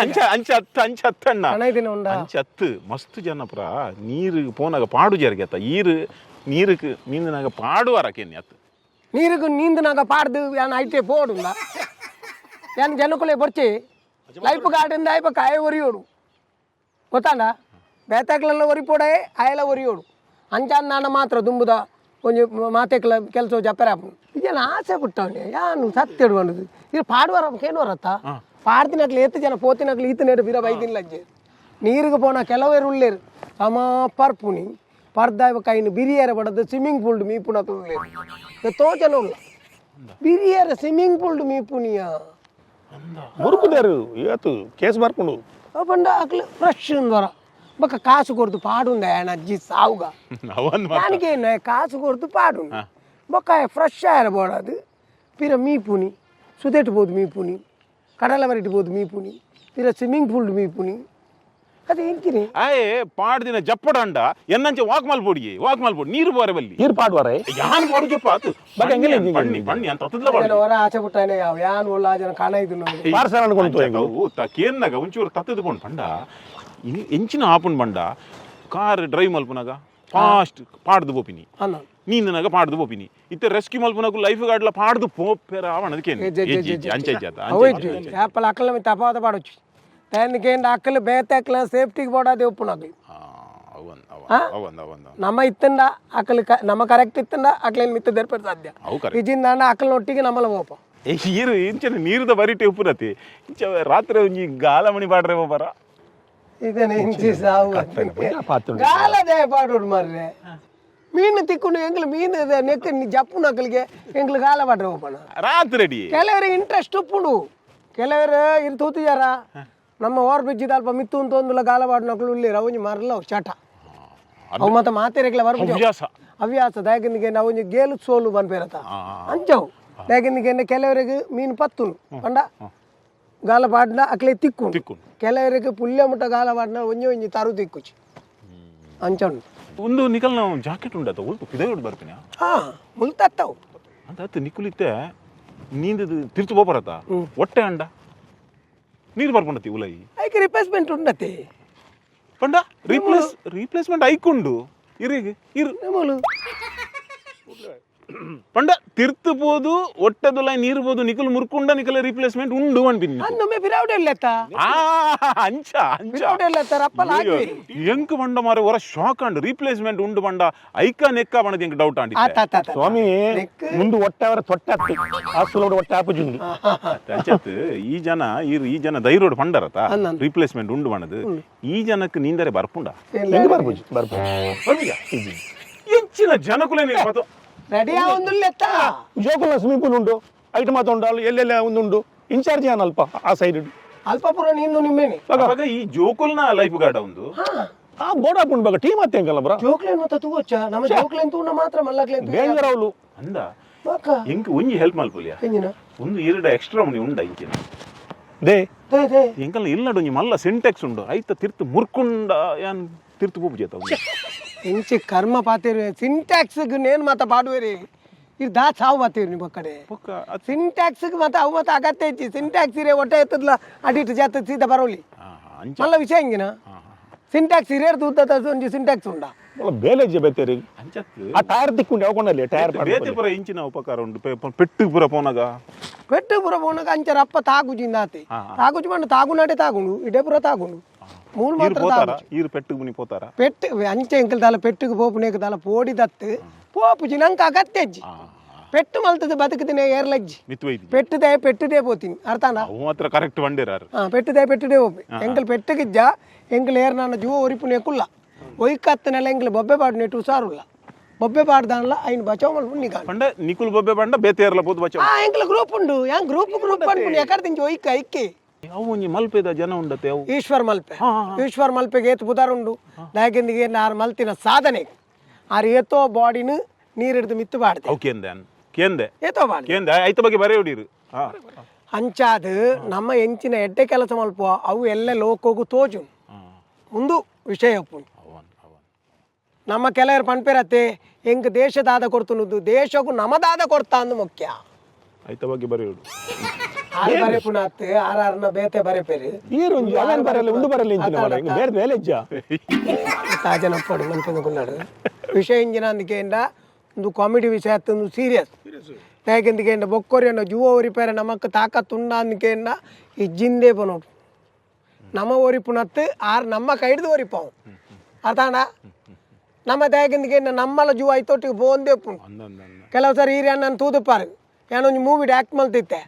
Speaker 3: ಅಂಚ ಅಂಚ ಹತ್ತು ಅಂಚ ಹತ್ತಣ್ಣ.
Speaker 2: ಹಣ ಉಂಡ.
Speaker 3: ಅಂಚ ಹತ್ತು ಮಸ್ತ್ ಜನ ಪುರ ನೀರು ಪೋನಾಗ ಪಾಡು ಜರಿಗೆ ಅತ್ತ ಈರು ನೀருக்கு ಮೀನಿನಾಗ ಪಾಡುವಾರ ಕೆನ್ನಿ ಅತ್ತು.
Speaker 2: ನೀರಿಗೆ ನೀಂದನಾಗ ಪಾಡ್ದು ಯಾನ್ ಐಟೆ ಪೋಡುಂಡ ಯಾನ್ ಜನಕುಲೆ ಬರ್ಚಿ ಲೈಫ್ ಗಾರ್ಡನ್ ಆಯ್ಪ ಕಾಯ ಒರಿಯೋಡು ಗೊತ್ತಾಂಡ ಬೇತಾಕ್ಲೆಲ್ಲ ಒರಿಪೋಡೆ ಆಯಲ ಒರಿಯೋಡು ಅಂಚಾನ್ ನಾನ ಮಾತ್ರ ದುಂಬುದ ಒಂಜಿ ಮಾತೆಕ್ಲ ಕೆಲಸ ಜಪ್ಪರೆ ಆಪುಂಡು. ಇದೆಲ್ಲ ಆಸೆ ಪುಟ್ಟವನೆ ಯಾನು ಸತ್ತಿಡು ಅನ್ನೋದು ಇದು ಪಾಡುವಾರ ಕೇನುವರತ್ತ ಪಾಡ್ತಿನಕ್ಲು ಏತ್ ಜನ ಪೋತಿನಕ್ಲು ಈತ ನೆಡು ಬಿರ ಬೈದಿಲ್ಲ ಅಜ್ಜೆ. ನೀರಿಗೆ ಪೋನ ಕೆಲವೇರು ಉಳ್ಳೇರು ಸಮ ಪರ್ಪುನಿ ಪರ್ದಾಯ ಕೈನು ಬಿರಿಯರ ಬಡದು ಸ್ವಿಮ್ಮಿಂಗ್ ಪೂಲ್ ಮೀಪುನ ಉಳ್ಳೇರು. ಎತ್ತೋ ಜನ ಉಳ್ಳ ಬಿರಿಯರ ಸ್ವಿಮ್ಮಿಂಗ್ ಪೂಲ್ ಮೀಪುನಿಯ.
Speaker 1: ಮುರುಕುದಾರು ಇವತ್ತು ಕೇಸ್ ಬರ್ಪುಂಡು.
Speaker 2: ಪಂಡ ಅಕ್ಲು ಫ್ರೆಶ್ ವರ ಬೊಕ ಕಾಸು ಕೊರ್ದು ಪಾಡುಂದ ಏನ ಅಜ್ಜಿ ಸಾವುಗ.
Speaker 3: ಅವನ್
Speaker 2: ಯಾನಿಗೇನು ಕಾಸು ಕೊರ್ದು ಪಾಡುಂಡು ಬೊಕ್ಕ ಫ್ರೆಶ್ ಆಯರ ಬೋಡದು ಪಿರ ಮೀಪುನಿ ಸುದೆಟ್ ಬೋದು ಮೀಪುನಿ. ಕಡಲ ಬರಿಟ್ ಪೋದು ಮೀಪುನಿ, ಪಿರ ಸ್ವಿಮ್ಮಿಂಗ್ ಪೂಲ್ ಮೀಪುನಿ, ಅದು ಎಂಚಿನಿ?
Speaker 3: ಆಯೆ ಪಾಡ್ದಿನ ಜಪ್ಪಡಂಡ ಎನ್ನಂಚೆ ವಾಕ್ ಮಲ್ಪೊಡಿ, ವಾಕ್ ಮಲ್ಪೊಡಿ, ನೀರು ಬೋರೆ ಬಲ್ಲಿ.
Speaker 1: ನೀರು ಪಾಡ್ವಾರೆ.
Speaker 3: ಯಾನ್ ಪಾಡು ಜಪ್ಪ ಆತು.
Speaker 1: ಬಟ್ ಎಂಗೆಲ್ಲ
Speaker 3: ಬಣ್ಣಿ ಬಣ್ಣಿ ಬಣ್ಣಿ ಅಂತ ಅತ್ತದ್ಲ ಪಾಡು.
Speaker 2: ಹೊರ ಆಚೆ ಬಿಟ್ಟಾನೆ ಯಾವ ಯಾನ್ ಒಳ್ಳ ಆ ಜನ ಕಾಣ ಇದು ನಮ್ಗೆ.
Speaker 1: ಪಾರ್ಸಲ್ ಅನ್ಕೊಂತು ಹೆಂಗು.
Speaker 3: ಅವು ಕೇನ್ನಾಗ ಒಂಚೂರು ತತ್ತದ ಪೋಂಡು ಪಂಡ ಎಂಚಿನ ಆಪುಂಡು ಪಂಡ, ಕಾರ್ ಡ್ರೈವ್ ಮಲ್ಪುನಾಗ ಫಾಸ್ಟ್ ಪಾಡ್ದು ಪೋಪಿನಿ.
Speaker 2: ಅನ್ನ.
Speaker 3: ನೀಂದನಾಗ ಪಾಡ್ದು ಪೋಪಿನಿ. ಇತ್ತೆ ರೆಸ್ಕ್ಯೂ ಮಲ್ಪುನಾಗ ಲೈಫ್ ಗಾರ್ಡ್ಲ ಪಾಡ್ದು ಪೋಪೆರ ಅವನದಕ್ಕೆ. ಅಂಚೆ ಜಾತ.
Speaker 2: ಅವು ಆಪಲ್ ಅಕ್ಕಲ ಮಿತ್ತ ಅಪಾದ ಪಾಡೊಚ್ಚು ತಯಾನಿಕೆ ಅಕ್ಕಲು ಬೇತೆ ಅಕ್ಕಲ ಸೇಫ್ಟಿಗೆ ಬೋಡಾದೆ ಉಪ್ಪುನಕ್ಲು.
Speaker 3: ಅವಂದ ಅವಂದ.
Speaker 2: ನಮ್ಮ ಇತ್ತಂಡ ಅಕ್ಕಲು ನಮ್ಮ ಕರೆಕ್ಟ್ ಇತ್ತಂಡ ಅಕ್ಲೇನು ಮಿತ್ತ ದರ್ಪಡ ಸಾಧ್ಯ.
Speaker 3: ಅವು ಕರೆಕ್ಟ್.
Speaker 2: ಇಜಿಂದಾಂಡ ಅಕ್ಕಲ ಒಟ್ಟಿಗೆ ನಮ್ಮಲ ಹೋಪ.
Speaker 3: ನೀರು ಇಂಚನೆ ನೀರುದ ಬರಿಟೆ ಉಪ್ಪುನತಿ ಇಂಚ ರಾತ್ರಿ ಒಂಜಿ ಗಾಲಮಣಿ ಪಾಡ್ರೆ ಬರ.
Speaker 2: ಇದೇನೆ ಇಂಚಿ ಸಾವು.
Speaker 1: ಪಾತ್ರ.
Speaker 2: ಗಾಲದೇ ಪಾಡೋಡು ಮಾರ್ರೆ, ಮೀನು ತಿಕ್ಕೊಂಡು ಎಂಗ್ಲು ಮೀನು ಇದೆ ನೆಕ್ ಜಪ್ಪು ನಕ್ಕಲಿಗೆ ಎಂಗ್ಲು ಗಾಲ ಪಾಡ್ರೆ ಹೋಪಣ.
Speaker 3: ರಾತ್ರಿ ಅಡಿ.
Speaker 2: ಕೆಲವರಿಗೆ ಇಂಟ್ರೆಸ್ಟ್ ಉಪ್ಪುಂಡು, ಕೆಲವರು ಇರು ತೂತಿಜಾರ ನಮ್ಮ ಓವರ್ ಬ್ರಿಡ್ಜ್ ಅಲ್ಪ ಮಿತ್ತು ಅಂತ ಒಂದುಲ ಗಾಲ ಪಾಡಿನಕ್ಲು ಉಳ್ಳೇರು. ಅವು ಒಂಜಿ ಮರಲ ಅವು ಚಟ, ಅವು ಮತ್ತೆ ಮಾತೆರೆಗ್ಲ ಬರ್ಪುಜಿ.
Speaker 3: ಹವ್ಯಾಸ.
Speaker 2: ಹವ್ಯಾಸ ದಾಯಕನಿಗೆ ನಾವು ಒಂಜಿ ಗೇಲು ಸೋಲು ಪನ್ಪೇರತ ಅಂಚವು. ದಾಯಕನಿಗೆ ಕೆಲವರಿಗೆ ಮೀನು ಪತ್ತುನು ಪಂಡ ಗಾಲ ಪಾಡ್ನ ಅಕ್ಲೆ ತಿಕ್ಕು.
Speaker 3: ತಿಕ್ಕುಂಡು.
Speaker 2: ಕೆಲವರಿಗೆ ಪುಲ್ಯ ಮುಟ್ಟ ಗಾಲ ಪಾಡ್ನ ಒಂಜಿ ಒಂಜಿ ತರು ತಿಕ್ಕುಚಿ ಅಂಚ ಉಂಡು.
Speaker 3: ಒಂದು ನಿಕಲ್ ನಾವು ಜಾಕೆಟ್ ಉಂಡತ ಉಲ್ತು ಪಿದಯೋಡು ಬರ್ಪಿನ.
Speaker 2: ಹಾ, ಮುಲ್ತತ್ತವು.
Speaker 3: ಅಂತ ಅತ್ತು ನಿಕುಲಿತ್ತೆ ನೀಂದದು ತಿರ್ತು ಬೋಪರತ ಹೊಟ್ಟೆ ಅಂಡ ನೀರು ಬರ್ಪುಂಡತಿ ಉಲೈ.
Speaker 2: ಐಕೆ ರಿಪ್ಲೇಸ್ಮೆಂಟ್ ಉಂಡತೆ.
Speaker 3: ಪಂಡ ರೀಪ್ಲೇಸ್ಮೆಂಟ್ ಐಕುಂಡು ಇರಿಗೆ ಇರು.
Speaker 2: ನಮ್ಮಲು.
Speaker 3: ಪಂಡ ತಿರ್ತು ಪೋದು ಒಟ್ಟೆದುಲೈ ನೀರು ಬೋದು ನಿಕುಲು ಮುರ್ಕುಂಡ ನಿಕಲ ರೀಪ್ಲೇಸ್ಮೆಂಟ್ ಉಂಡು ಅನ್ಪಿನಿ.
Speaker 2: ಅನ್ನೊಮ್ಮೆ ಬಿರಾವಡೆ ಇಲ್ಲತ್ತ.
Speaker 3: ಆ ಅಂಚ ಅಂಚ.
Speaker 2: ಬಿರಾವಡೆ ಇಲ್ಲತ್ತ ರಪ್ಪಲ್ ಹಾಕಿ.
Speaker 3: ಎಂಕ್ ಬಂಡ ಮಾರೆ ಹೊರ ಶಾಕ್ ಅಂಡ್ ರೀಪ್ಲೇಸ್ಮೆಂಟ್ ಉಂಡು ಬಂಡ ಐಕ ನೆಕ್ಕ ಬಣದ ಎಂಕ್ ಡೌಟ್ ಅಂಡಿ.
Speaker 2: ಆತ ಆತ ಆತ.
Speaker 1: ಸ್ವಾಮಿ, ಮುಂದು ಹೊಟ್ಟೆ ಅವರ ತೊಟ್ಟೆ ಹತ್ತು ಆಸುಲೋಡು ಹೊಟ್ಟೆ ಆಪುಜುಂಡು.
Speaker 3: ಅಂಚತ್ ಈ ಜನ ಇರು ಈ ಜನ ಧೈರ್ಯೋಡು ಪಂಡರತ
Speaker 2: ಅಂದ್.
Speaker 3: ರೀಪ್ಲೇಸ್ಮೆಂಟ್ ಉಂಡು ಬಣದು ಈ ಜನಕ್ಕೆ ನೀಂದರೆ ಬರ್ಪುಂಡ.
Speaker 1: ಹೆಂಗ್ ಬರ್ಪುಜಿ ಬರ್ಪುಜಿ.
Speaker 3: ಎಂಚಿನ ಜನಕುಲೇ ನೀರು ಪತು.
Speaker 2: ರೆಡಿ ಆವೊಂದುಲ್ಲೆತ್ತ.
Speaker 1: ಜೋಕುಲ ಸ್ವಿಮ್ಮಿಂಗ್ ಪೂಲ್ ಉಂಡು, ಐಟ್ ಮಾತ ಉಂಡು ಅಲ್ಲಿ ಎಲ್ಲೆಲ್ಲ ಒಂದು ಇನ್ಚಾರ್ಜ್ ಏನ್ ಅಲ್ಪ ಆ ಸೈಡ್.
Speaker 2: ಅಲ್ಪ ಪೂರ ನೀಂದು ನಿಮ್ಮೇನೆ.
Speaker 3: ಅವಾಗ ಈ ಜೋಕುಲ್ನ ಲೈಫ್ ಗಾರ್ಡ್ ಒಂದು.
Speaker 1: ಆ ಬೋರ್ಡ್ ಹಾಕೊಂಡು ಬಾಗ ಟೀಮ್ ಅತ್ತೆ ಎಂಕಲ್ಲ ಬ್ರ.
Speaker 2: ಜೋಕ್ಲೇನ್ ಮತ್ತ ತೂವಚ್ಚ ನಮ್ಮ ಜೋಕ್ಲೇನ್ ತೂನ ಮಾತ್ರ ಮಲ್ಲಕ್ಲೇನ್.
Speaker 1: ಡೇಂಜರ್ ಅವಳು.
Speaker 3: ಅಂದ.
Speaker 2: ಮಕ್ಕ.
Speaker 3: ಎಂಕ್ ಒಂಜಿ ಹೆಲ್ಪ್ ಮಲ್ಪುಲಿಯ?
Speaker 2: ಎಂಜಿನ?
Speaker 3: ಒಂದು ಎರಡು ಎಕ್ಸ್ಟ್ರಾ ಉಂಡು ಉಂಡ ಇಂಚಿನ.
Speaker 1: They.
Speaker 2: They they.
Speaker 3: ಎಂಕಲ್ಲ ಇಲ್ಲಡು ಒಂಜಿ ಮಲ್ಲ ಸಿಂಟೆಕ್ಸ್ ಉಂಡು, ಐತ ತಿರ್ತು ಮುರ್ಕುಂಡ ಯಾನ್ ತಿರ್ತು ಪೋಪು ಜೇತ.
Speaker 2: ಎಂಚಿ ಕರ್ಮ ಪಾತೇರು, ಸಿಂಟ್ಯಾಕ್ಸ್ ನೇನ್ ಮಾತ ಪಾಡುವೇರಿ, ಇದು ದಾ ಸಾವು ಪಾತೇರು ನಿಮ್ಮ ಕಡೆ.
Speaker 3: ಪೊಕ್ಕ ಅತ್.
Speaker 2: ಸಿಂಟ್ಯಾಕ್ಸ್ ಮತ್ತೆ ಅವು ಮತ್ತೆ ಅಗತ್ಯ ಐತಿ. ಸಿಂಟ್ಯಾಕ್ಸ್ ಇರೇ ಹೊಟ್ಟೆ ಎತ್ತದ್ಲ ಅಡಿಟ್ಟು ಜಾತ ಸೀದಾ ಬರೋಲಿ.
Speaker 3: ಆ, ಅಂಚ.
Speaker 2: ಮಲ್ಲ ವಿಷಯ ಹೆಂಗಿನ ಸಿಂಟ್ಯಾಕ್ಸ್ ಹಿರಿಯರ್ ತೂತ ಒಂಜಿ ಸಿಂಟ್ಯಾಕ್ಸ್ ಉಂಡ.
Speaker 1: ಬೇಲೆಜ್ಜೆ ಬೇತೇರಿ.
Speaker 3: ಅಂಚತ್.
Speaker 1: ಆ ಟೈರ್ ತಿಕ್ಕೊಂಡು ಯಾವಕೊಂಡಲ್ಲಿ ಟೈರ್.
Speaker 3: ಬೇತೆ ಪುರ ಇಂಚಿನ ಉಪಕಾರ ಉಂಡು ಪೆಟ್ಟು ಪುರ ಪೋನಾಗ.
Speaker 2: ಪೆಟ್ಟು ಪುರ ಪೋನಗ ಅಂಚರ ಅಪ್ಪ ತಾಗುಜಿಂದ ಆತೆ. ತಾಗುಜಿ ಮಂಡ ತಾಗುನಾಟೆ ತಾಗುಂಡು, ಇಡೇ ಪುರ ತಾಗುಂಡು ಮೂಲು
Speaker 3: ಈರು
Speaker 2: ಮಾತ್ರ.
Speaker 3: ಪೋತಾರ?
Speaker 2: ತಾಗುಜಿ.
Speaker 3: ಈರು ಪೆಟ್ಟು ಮುನಿ ಪೋತಾರ?
Speaker 2: ಪೆಟ್ಟು ಅಂಚೆ ಎಂಕಲ್ ದಾಲ ಪೆಟ್ಟುಗೆ ಪೋಪುನೇಕ ದಾಲ ಪೋಡಿ ದತ್ತು ಪೋಪುಜಿ, ನಂಗೆ ಅಗತ್ಯ ಅಜ್ಜಿ. ಪೆಟ್ಟು ಮಲ್ತದ ಬದುಕುದಿನ ಏರ್ಲಜ್ಜಿ.
Speaker 3: ಮಿತ್ವೈದಿ.
Speaker 2: ಪೆಟ್ಟುದೇ ಪೆಟ್ಟುದೇ ಪೋತೀನಿ ಅರ್ಥಾನ.
Speaker 3: ಅವು ಮಾತ್ರ ಕರೆಕ್ಟ್ ಬಂಡೇರಾರು.
Speaker 2: ಹಾ, ಪೆಟ್ಟುದೇ ಪೆಟ್ಟುದೇ ಹೋಪಿ. ಎಂಕಲ್ ಪೆಟ್ಟುಗಿಜ್ಜ ಎಂಕಲ್ ಏರ್ ನನ್ನ ಜೀವ ಒರಿಪುನೇ ಕುಲ್ಲ ಒಯ್ಕತ್ತನೆಲ್ಲ ಎಂಕಲ್ ಬೊಬ್ಬೆ ಪಾಡು ನೆಟ್ಟು ಹುಷಾರುಲ್ಲ, ಬೊಬ್ಬೆ ಪಾಡ್ದಾನಲ್ಲ ಐನು ಬಚಾವ್ ಮಲ್ಪು ನಿಗಾನ.
Speaker 3: ಪಂಡ ನಿಕುಲ್ ಬೊಬ್ಬೆ ಬಂಡ ಬೇತೆ ಏರ್ಲ ಪೋದು ಬಚಾವ್.
Speaker 2: ಆ ಎಂಕಲ್ ಗ್ರೂಪ್ ಉಂಡು, ಯಾನ್ ಗ್ರೂಪ್ ಗ್ರೂಪ್ ಅನ್ಪುಂಡು ಎಕಡೆ ತಿಂಚಿ ಒಯ್ಕ ಐಕ್ಕೆ.
Speaker 3: ಅವು ಒಂಜಿ ಮಲ್ಪೆದ ಜನ ಉಂಡತೆ ಅವು.
Speaker 2: ಈಶ್ವರ್ ಮಲ್ಪೆ, ಈಶ್ವರ್ ಮಲ್ಪೆಗೆ ಏತ್ ಪುದಾರ್ ಉಂಡು. ದಾಯಕೆಂದಿಗೆ ಆರು ಮಲ್ತಿನ ಸಾಧನೆ, ಆರು ಏತೋ ಬಾಡಿನ ನೀರು ಹಿಡಿದು ಮಿತ್ತು ಪಾಡ್ದೆ.
Speaker 3: ಅವು ಕೇಂದೆ ಕೇಂದೆ.
Speaker 2: ಏತೋ ಬಾಡಿ.
Speaker 3: ಕೇಂದೆ ಐತ ಬಗ್ಗೆ ಬರೆಯೋಡಿರು ಹಾ.
Speaker 2: ಅಂಚಾದ ನಮ್ಮ ಎಂಚಿನ ಎಡ್ಡೆ ಕೆಲಸ ಮಲ್ಪುವ ಅವು ಎಲ್ಲ ಲೋಕೋಗು ತೋಜು ಒಂದು ವಿಷಯ ಉಪ್ಪುಂಡು.
Speaker 3: ಅವನ್ ಅವನ್.
Speaker 2: ನಮ್ಮ ಕೆಲವರು ಪನ್ಪೆರತ್ತೆ ಎಂಕ್ ದೇಶದಾದ ಕೊಡ್ತುನುದು, ದೇಶಕ್ಕೂ ನಮದಾದ ಕೊಡ್ತಾ ಅಂದು ಮುಖ್ಯ.
Speaker 3: ಐತ ಬಗ್ಗೆ ಬರೆಯೋಡು.
Speaker 2: ಆರು ಬರೆಪುನಾತ್ ಆರ್ ಆರ್ನ ಬೇತೆ ಬರೆಪೇರು.
Speaker 1: ನೀರು ಒಂಜಿ ಅವೇನ್ ಬರಲ್ಲ ಉಂಡು ಬರಲ್ಲ ಇಂಚಿನ ಮಾರ್ರೆ. ಇಂಗ್ ಬೇರೆ ಬೇಲೆಜ್ಜ.
Speaker 2: ತಾಜನಪ್ಪಡು ಮನ್ಪಂದುకున్నాడు ವಿಷಯ ಇಂಜಿನ ಅಂದಿಕೆಂಡ ಒಂದು ಕಾಮಿಡಿ ವಿಷಯ ಅತ್ತು, ಒಂದು ಸೀರಿಯಸ್ ಯಾಕೆಂದಿಕೆಂಡ ಬೊಕ್ಕೊರಿಯನ್ನ ಜುವ ಒರಿಪೇರೆ ನಮಕ್ ತಾಕತ್ ಉಂಡ ಅಂದಿಕೆಂಡ ಇಜ್ಜಿಂದೇ ಪನೋಡು. ನಮ್ಮ ಒರಿಪುನತ್ತು ಆರ್ ನಮ್ಮ ಕೈಡ್ದು ಒರಿಪಾವು ಅರ್ಥಾಂಡ. ನಮ್ಮ ದಾಯಕೆಂದಿಕೆಂಡ ನಮ್ಮಲ ಜುವ ಐತೊಟ್ಟಿಗೆ ಪೋಂದೇ ಉಪ್ಪುಂಡು.
Speaker 3: ಅಂದ ಅಂದ ಅಂದ.
Speaker 2: ಕೆಲವು ಸರಿ ಈರಿ ಅಣ್ಣನ ತೂದುಪಾರು ಏನೊಂಜಿ ಮೂವಿಡ್ ಆ್ಯಕ್ಟ್ ಮಲ್ತಿತ್ತೆ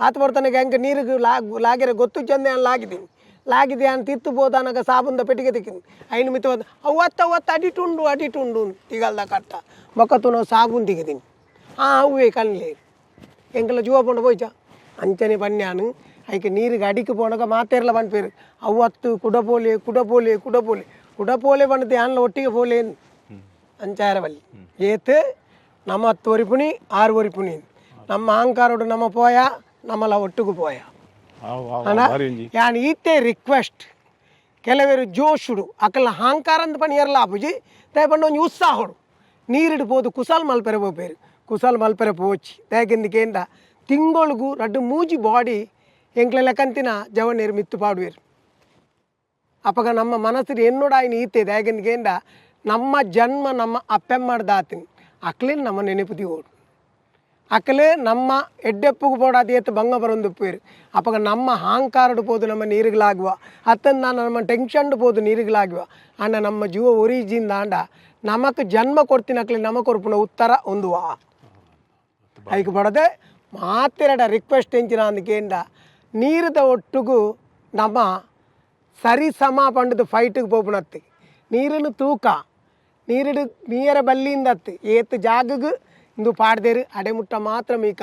Speaker 2: ಆತ ಬರ್ತಾನೆ ಹೆಂಗೆ ನೀರಿಗೆ ಲಾಗ್ ಲಾಗಿರ ಗೊತ್ತು ಚಂದ ನಾನು ಲಾಗಿದ್ದೀನಿ ಲಾಗಿದೆ ಅಂತ ತಿತ್ತು ಬೋದಾನಗ ಸಾಬುಂದ ಪೆಟ್ಟಿಗೆ ತಿಕ್ಕಿನಿ ಐನು ಮಿತ್ತು ಹೋದ ಅವತ್ತ ಅವತ್ತ ಅಡಿಟುಂಡು ಅಡಿಟುಂಡು ತಿಗಲ್ದ ಕಟ್ಟ ಬೊಕ್ಕತ್ತು ನಾವು ಸಾಬೂನ್ ತಿಗಿದೀನಿ. ಆ ಅವೇ ಕಣ್ಲೇ ಎಂಕಲ ಜೀವ ಪೋಂಡ ಪೋಯ್ಚ ಅಂಚನೆ ಪನ್ಯಾನು ಐಕೆ ನೀರಿಗೆ ಅಡಿക്ക് ಪೋನಗ ಮಾತೇರ್ಲ ಪನ್ಪೇರು ಅವತ್ತು ಕುಡಪೋಲೆ ಕುಡಪೋಲೆ ಕುಡಪೋಲೆ ಕುಡಪೋಲೆ ಪಂಡತೆ ಆನ್ಲ ಒಟ್ಟಿಗೆ ಪೋಲೆ ಅಂಚಾರ ಬಲ್ಲಿ ಏತ್ ನಮ್ಮ ಹತ್ತು ಒರಿಪುಣಿ ಆರು ಒರಿಪುಣಿ ನಮ್ಮ ಅಹಂಕಾರೋಡು ನಮ್ಮ ಪೋಯ ನಮ್ಮಲ ಒಟ್ಟುಗು ಪೋಯ. ಯಾನ್ ಈತೆ ರಿಕ್ವೆಸ್ಟ್ ಕೆಲವರು ಜೋಶುಡು ಅಕಲ್ನ ಹಾಂಕಾರಂದ ಪಣಿ ಎರ್ಲ ಆಪುಜಿ ದಯ ಪಂಡ ಒಂಜಿ ಉತ್ಸಾಹಡು ನೀರಿಡು ಪೋದು ಕುಸಾಲ್ ಮಲ್ಪೆರೆ ಪೋಪೇರು ಕುಸಾಲ್ ಮಲ್ಪೆರೆ ಪೋಚಿ ದಯಕೆಂದ ತಿಂಗೊಳುಗು ರಡ್ಡು ಮೂಜಿ ಬಾಡಿ ಎಂಕ್ಲೆ ಲೆಕ್ಕಂತಿನ ಜವನೇರು ಮಿತ್ತು ಪಾಡುವೇರು. ಅಪಗ ನಮ್ಮ ಮನಸ್ಸು ಎನ್ನೋಡಾಯಿನ ಈತೆ ದಯಕೆಂದ ನಮ್ಮ ಜನ್ಮ ನಮ್ಮ ಅಪ್ಪೆಮ್ಮಡ್ದಾತಿನ ಅಕ್ಲೇನು ನಮ್ಮ ನೆನಪು ಓಡು ಅಕಲೆ ನಮ್ಮ ಎಡ್ಡೆಪ್ಪುಗು ಪೋಡಾದ ಏತ್ ಬಂಗ ಬರೊಂದು ಪೇರು. ಅಪಗ ನಮ್ಮ ಹಾಂಕಾರಡು ಪೋದು ನಮ್ಮ ನೀರುಗಳಾಗುವ ಅತ್ತಂದ ನಮ್ಮ ಟೆನ್ಷನ್ ಪೋದು ನೀರುಗಳಾಗುವ ಅಣ್ಣ ನಮ್ಮ ಜೀವ ಒರಿಜಿನ್ ದಾಂಡ ನಮಕ್ ಜನ್ಮ ಕೊಡ್ತಿನ ಅಕ್ಲೆ ನಮ ಕೊರ್ಪುನ ಉತ್ತರ ಒಂದುವಾ ಐಕ್ ಬಡದೆ ಮಾತೆರಡ ರಿಕ್ವೆಸ್ಟ್ ಎಂಚಿನ ಅಂದಕೇಂಡ ನೀರದ ಒಟ್ಟುಗು ನಮ್ಮ ಸರಿ ಸಮ ಪಂಡದು ಫೈಟಿಗೆ ಪೋಪುನತ್ತಿ ನೀರನ್ನು ತೂಕ ನೀರಿಡು ನೀರ ಬಲ್ಲಿಂದತ್ತು ಏತ್ ಜಾಗಗ್ ಇಂದು ಪಾಡ್ದೇರು ಅಡೆಮುಟ್ಟ ಮಾತ್ರ ಮೀಕ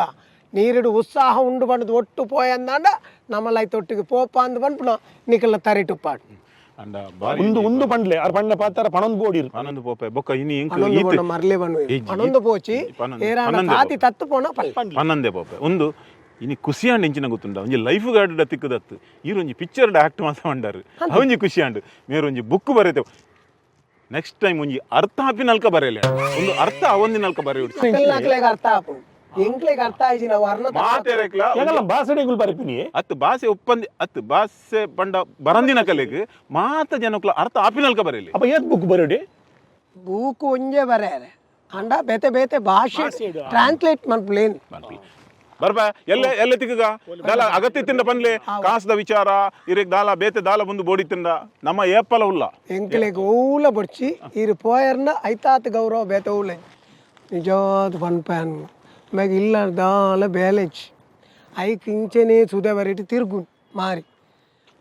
Speaker 2: ನೀರಿಡು ಉತ್ಸಾಹ ಉಂಡು ಪಂಡದು ಒಟ್ಟು ಪೋಯಂದಾಂಡ ನಮ್ಮಲೈತ ಒಟ್ಟಿಗೆ ಪೋಪ ಅಂದ್ ಪನ್ಪುನ ನಿಕಲ್ನ ತರಿಟು ಪಾಡು.
Speaker 3: ಅಂಡ ಬಾರಿ.
Speaker 1: ಉಂದು ಉಂದು ಪಂಡ್ಲೆ ಆರ್ ಪಂಡ್ಲೆ ಪಾತಾರ ಪಣೊಂದು ಬೋಡಿರು.
Speaker 3: ಪನೊಂದು ಪೋಪೆ ಬೊಕ್ಕ ಇನಿ ಎಂಕ್
Speaker 2: ಪನೊಂದು
Speaker 3: ಈತ್
Speaker 2: ಪೋಂಡ ಮರ್ಲೆ ಬನ್ನುವೆ.
Speaker 3: ಇಜ್ಜಿ,
Speaker 2: ಪನೊಂದು ಪೋಚಿ ಏರಾಂಡ
Speaker 3: ಪನ್ನೊಂದೇ
Speaker 2: ತಾತಿ ತತ್ತು ಪೋಣ ಪಲ್ಲೆ.
Speaker 3: ಪನ್ನೊಂದೇ ಪೋಪೆ. ಒಂದು ಇನಿ ಖುಷಿ ಆಂಡ್ ಎಂಚಿನ ಗೊತ್ತುಂಡ, ಒಂಜಿ ಲೈಫ್ ಗಾರ್ಡ್ ತಿಕ್ಕದತ್ತು ಈರ್ ಒಂಜಿ ಪಿಕ್ಚರ್ ಆಕ್ಟ್ ಮಾತ ಮಂಡಾರು ಅವಂಜಿ ಖುಷಿ ಆಂಡ್ ಮೇರ್ ಒಂಜಿ ಬುಕ್ ಬರೆತೆ. ನೆಕ್ಸ್ಟ್ ಟೈಮ್ ಒಂಜಿ ಅರ್ಥ ಆಪಿನಲ್ಕ ಬರೆಯಲೆ, ಒಂದು ಅರ್ಥ ಅವೊಂದಿನಲ್ಕ ಬರೆಯುಡು.
Speaker 2: ಅಕ್ಲೆಗ್ ಅರ್ಥ ಆಪುಂಡು, ಎಂಕ್ಲೆಗ್ ಅರ್ಥ ಆಯ್ಜಿ ನಾವು ಅರ್ನ
Speaker 3: ಮಾತೆರೆಕ್ಲ
Speaker 1: ಎಂಗಲ್ಲ ಬಾಸಡೆಗುಲ್ ಬರೆಪಿನಿ.
Speaker 3: ಅತ್ತು ಬಾಸೆ ಒಪ್ಪಂದಿ ಅತ್ತು ಬಾಸೆ ಪಂಡ ಬರಂದಿನ ಕಲೆಗ್ ಮಾತ ಜನಕ್ಲ ಅರ್ಥ ಆಪಿನಲ್ಕ ಬರೆಯಲಿ.
Speaker 1: ಅಪ್ಪ ಏತ್ ಬುಕ್ ಬರೆಯೋಡಿ?
Speaker 2: ಬೂಕು ಒಂಜೆ ಬರೆಯರೆ ಅಂಡ ಬೇತೆ ಬೇತೆ ಭಾಷೆ ಟ್ರಾನ್ಸ್ಲೇಟ್ ಮನ್ಪುಲೇನ್.
Speaker 3: ಬರ್ಬಾ ಎಲ್ಲ ಎಲ್ಲ ತಿಕ್ಕಗ ದಾಲ ಅಗತ್ಯ ತಿಂಡ ಪನ್ಲೆ ಕಾಸ್ದ ವಿಚಾರ ಇರೆಗ್ ದಾಲ ಬೇತೆ ದಾಲ ಬಂದು ಬೋಡಿ ತಿಂಡ ನಮ್ಮ ಏಪಲ ಉಲ್ಲ.
Speaker 2: ಎಂಕ್ಲೆಗ್ ಓಲ ಬೊಡ್ಚಿ ಇರು ಪೋಯರ್ನ ಐತಾತ್ ಗೌರವ ಬೇತೆ ಓಲ ನಿಜವಾದ ಪನ್ಪ್ಯಾನ್ ಮ್ಯಾಗ ಇಲ್ಲ ದಾಲ ಬೇಲೆಜ್ ಐಕ್ ಇಂಚೆನೇ ಸುದೆ ಬರೀಟಿ ತಿರುಗು ಮಾರಿ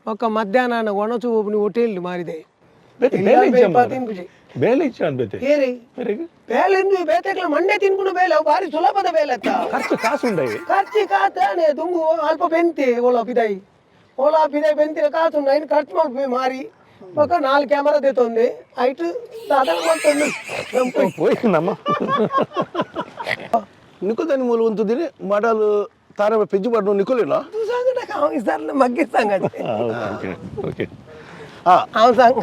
Speaker 2: ಒಕ್ಕ ಮಧ್ಯಾಹ್ನ ಒಣಸು ಒಬ್ಬನಿ ಹೋಟೆಲ್ ಮಾರಿದೆ.
Speaker 1: ಬೇತೆ ಬೇಲೆ ಇಜ್ಜಿ ಅಮ್ಮ. ಬೇಲೆ ಇಚ್ಚ ಅಂದ್ ಬೇತೆ
Speaker 2: ಏರಿ
Speaker 1: ಮೇರೆಗ್
Speaker 2: ಬೇಲೆ ಇಂದು ಬೇತೆಗ್ಲ ಮಂಡೆ ತಿನ್ಕೊಂಡು ಬೇಲೆ ಅವು ಭಾರಿ ಸುಲಭದ ಬೇಲೆ ಅತ್ತ.
Speaker 1: ಖರ್ಚು ಕಾಸು ಉಂಡಾಯಿ.
Speaker 2: ಖರ್ಚಿ ಕಾತಾನೆ ದುಂಗು ಅಲ್ಪ ಬೆಂತಿ ಓಲ ಪಿದಾಯಿ ಓಲ ಪಿದಾಯಿ ಬೆಂತಿನ ಕಾಸು ಐನ್ ಖರ್ಚು ಮಲ್ಪಿ ಮಾರಿ ఒక నాలుగు కెమెరా తెస్తుంది ఐటు దాదాపు ಮಾಡ್ತೊಂದು.
Speaker 1: ಪೋಯ್ ನಮ್ಮ
Speaker 4: ನಿಕೋದಾನಿ ಮೂಲ ಉಂತುದಿರಿ ಮಾಡಲು ತಾರ ಪೆಜ್ಜು ಪಾಡು ನಿಕೋಲೇನಾ?
Speaker 2: ಇಸಾರ್ನ ಮಗ್ಗಿ ಸಂಗತಿ.
Speaker 1: ಓಕೆ ಓಕೆ
Speaker 4: ಹಾ.
Speaker 2: ಹಾಂ ಸಂಗ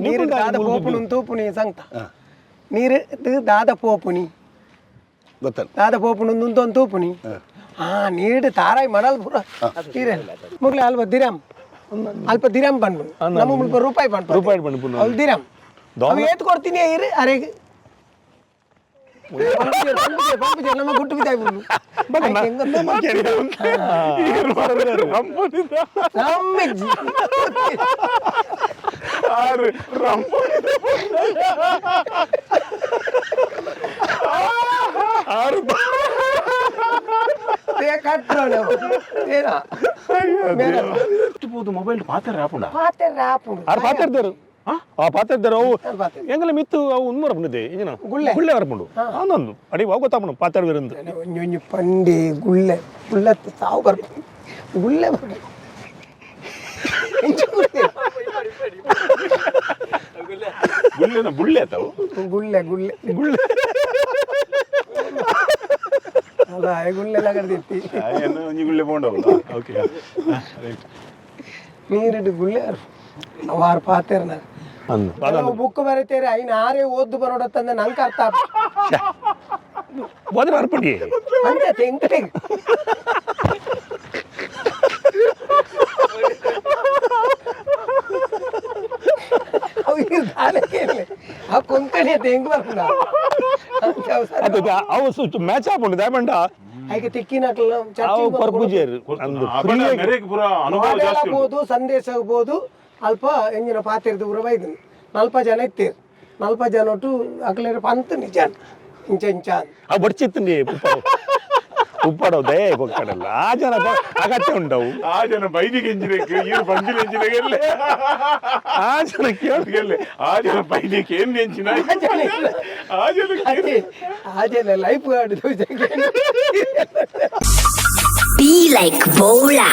Speaker 2: ನೀರು ದಾದ ಪೋಪುನು ತೂಪುನಿ ಸಂಗ್ತ ನೀರು ದಾದ ಪೋಪುನಿ.
Speaker 4: ಗೊತ್ತಲ್ಲ.
Speaker 2: ದಾದ ಪೋಪುನು ಉಂತೊಂದು ತೂಪುನಿ ಹಾ ನೀರು ತಾರಾಯಿ ಮಡಲ್ ಪೂರ ನೀರೇ ಮುಗ್ಲೆ ಅಲ್ಪ ದಿರಾಮ್ ಅಲ್ಪ ದಿರಾಮ್ ಪನ್ಪುನು ನಮ್ಮ ಮುಲ್ಪ ರೂಪಾಯಿ ಪನ್ಪು.
Speaker 1: ರೂಪಾಯಿ ಪನ್ಪುನು.
Speaker 2: ಅವ್ಲು ದಿರಾಮ್ ಅವು ಏತ್ ಕೊಡ್ತೀನಿ ಇರು ಅರೆಗ್ ಪಂಪುಜೆ ನಮ್ಮ ಗುಟ್ಟು ಬಿದ್ದಾಯಿ ನಮ್ಮೆಜ್ಜಿ.
Speaker 3: ಆರು
Speaker 1: ಆರು
Speaker 2: ತೇ ಕಟ್ಟೋಣ ತೇನಾ
Speaker 3: ಪೋದು ಮೊಬೈಲ್ ಪಾತ್ರ ಆಪುಂಡ.
Speaker 2: ಪಾತೆರ ಆಪುಂಡು.
Speaker 1: ಆರು ಪಾತೆರ್ದರು ಆ ಪಾತೆರ್ದರು ಅವು
Speaker 2: ಪಾತೆರ್.
Speaker 1: ಎಂಗಲ ಮಿತ್ತು ಅವು ಉನ್ಮರ ಪುಂಡಿದೆ ಇಂಜಿನ
Speaker 2: ಗುಳ್ಳೆ.
Speaker 1: ಗುಳ್ಳೆ ವರಪುಂಡು ಆನೊಂದು ಅಡಿ ಅವು ಗೊತ್ತಾಪುಂಡು ಪಾತೆರ್ವೆರಂದು.
Speaker 2: ಒಂಜಿ ಒಂಜಿ ಪಂಡಿ ಗುಳ್ಳೆ ಗುಳ್ಳತ್ತು ಸಾವು ಬರ್ಪು ಗುಳ್ಳೆ ಬರ್ಪು ಎಂಚ ಗುಳ್ಳೆ?
Speaker 3: ಗುಳ್ಳೆನ ಬುಳ್ಳೆ ಆತವು.
Speaker 2: ಗುಳ್ಳೆ ಗುಳ್ಳೆ
Speaker 1: ಗುಳ್ಳೆ.
Speaker 2: ಅಲ್ಲ ಗುಳ್ಳೆ ಲಗಡ್ದಿತ್ತಿ.
Speaker 3: ಏನು ಒಂಜಿ ಗುಳ್ಳೆ ಪೋಂಡವು. ಓಕೆ.
Speaker 2: ನೀರಿಡು ಗುಳ್ಳೆ ಅವಾರು ಪಾತೆರ್ನ
Speaker 1: ಅಂದು
Speaker 2: ಬುಕ್ ಬರೀತೇರಿ ಐನ ಆರೇ ಓದ್ದು ಬರೋಡತ್ತಂದ್ರೆ ನಂಗೆ ಅರ್ಥ ಆಪು.
Speaker 1: ಬೋದ್ರೆ ಅರ್ಪಣಿ.
Speaker 2: ಅಂತೆ ಎಂಕಲೆಗ್ ಅವು ಈ ದಾನಕ್ಕೆ ಇಲ್ಲ. ಆ ಕೊಂಕಣಿ ಅಂತ ಹೆಂಗ್ ಬರ್ಪುನ
Speaker 1: ಅದು ಅವು ಮ್ಯಾಚ್ ಆಪುಂಡು ದಾಯಮಂಡ.
Speaker 2: ಐಕೆ ತಿಕ್ಕಿನಕ್ಲ
Speaker 1: ಅವು ಪರ್ಪುಜೇರು ಅಂದು
Speaker 3: ಮೆರೆಗ್ ಪೂರ ಅನುಭವ ಜಾಸ್ತಿ ಉಂಟು.
Speaker 2: ಆಗ್ಬೋದು ಸಂದೇಶ ಆಗ್ಬೋದು ಅಲ್ಪ ಎಂಜಿನ ಪಾತಿರ್ದು ಊರ ಬೈದು ನಲ್ಪ ಜನ ಇತ್ತೀರ್ ನಲ್ಪ ಜನ ಒಟ್ಟು ಅಕ್ಲೇರು ಪಂತ ನಿಜ ಇಂಚ ಇಂಚ ಅಂತ.
Speaker 1: ಆ ಬಡ್ಚಿತ್ತಂడి ಉಪ್ಪಾಡು ಉಪ್ಪಾಡೋ ದಯೆ ಕೊಕ್ಕಡಲ್ಲ ಆ ಜನ ಅಗತ್ಯ ಉಂಡವು.
Speaker 3: ಆ ಜನ ಬೈದಿಗೆ ಎಂಜಿನಕ್ಕೆ ಇವ್ರು ಬಂದಿನ ಎಂಜಿನಗೆಲ್ಲೆ.
Speaker 1: ಆ ಜನ ಕೇಳು
Speaker 3: ಗೆಲ್ಲೆ ಆ ಜನ ಬೈದಿಗೆ ಏನ್ ಎಂಚಿನ ಆ ಜನ.
Speaker 2: ಅದೇ, ಆ ಜನ life guard
Speaker 5: Be like Bola.